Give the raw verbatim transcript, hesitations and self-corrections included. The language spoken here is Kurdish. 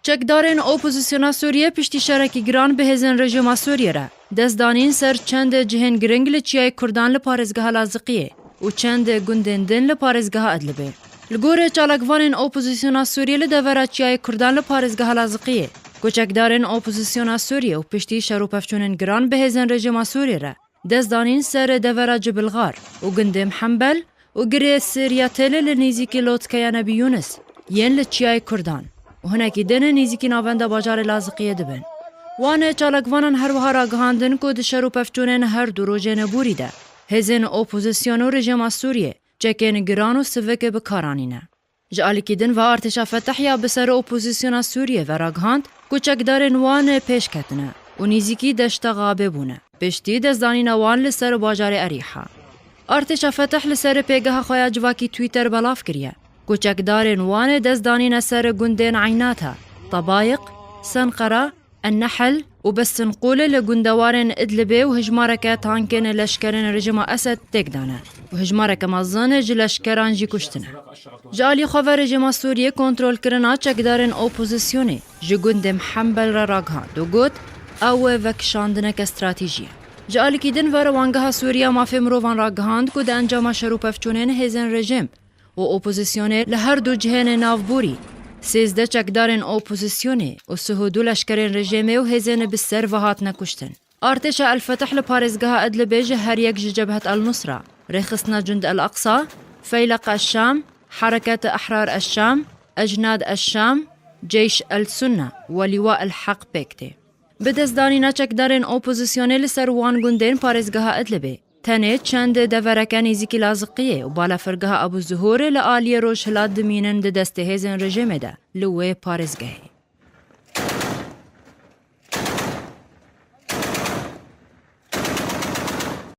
Çekdarên opozisyona Sûriyê piştî şerekî giran bi hêzên rejîma Sûriyê re dest danîn ser çend cihên giring li çiyayê Kurdan li parêzgeha Laziqiyê û çend gundên din li parêzgeha Idlibê. Li gorî çalakvanên opozisyona Sûriyê li devera çiyayê Kurdan li parêzgeha Laziqiyê, ku çekdarên opozisyona Sûriyê û piştî şer û pevçûnên giran bi hêzên rejîma Sûriyê re dest danîn ser devera Cibilxar û gundê Mihembel û girê Sirya Têlê li nêzîkî lotkeya Nebî Yûnis yên li çiyayê Kurdan û hinekî din nêzîkî navenda bajarê Laziqiyê dibin. Wan çalakvanan her wiha ragihandin ku di şer û pevçûnên her du rojên borî de hêzên opozîsyon û rejîma Sûriyê çekên giran û sivik bi kar anîne. Ji alîkî din ve artêşa Fetah ya bi ser opozîsyona Sûriyê ve ragihand ku çekdarên wan pêş ketine û nêzîkî deşta Xabê bûne. Piştî destdanîna wan li ser bajarê Erîha. Artêşa Fetah li ser pêgeha xwe ya civakî Twitter belav kiriye ku çekdarên wan dest danîne ser gundên Eynata, Tebayiq, Senqera, Ennehl û Bestinqûl li gundewarên Idlibê û hijmareke tankên leşkerên rejîma Esed têk dane û hijmareke mezin ji leşkeran jî kuştine. Ji alî xwe ve rejîma Sûriyê kontrolkirina çekdarên opozisyonê ji gundê Mihembel re ragihand û got, ew vekişandineke stratejî ye. Ji alîkî din ve Rewangeha Sûriya Mafê Mirovan ragihand ku di encama şer û pevçûnên hêzên rejîm û opozisyonê li her du cihên navborî, sêzdeh çekdarên opozisyonê û sih û du leşkerên rejîmê û hêzên bi ser ve hatine kuştin. Artêşa El Fetah li parêzgeha Idlibê ji her yek ji Cebhet El Nusra, Rêxistina Cund El Aqsa, Feyleq El Şam, Hereket Ehrar El Şam, Ecnad El Şam, Ceyş El Sunna we Lîwa El Heq pêk tê. Bi destdanîna çekdarên opozisyonê li ser wan gundên parêzgeha Idlibê, tenê çend devereke nêzîkî Laziqiyê û balafirgeha Ebû Zuhûr li aliyê rojhilat dimînin di destê hêzên rejîmê de li wê parêzgehê.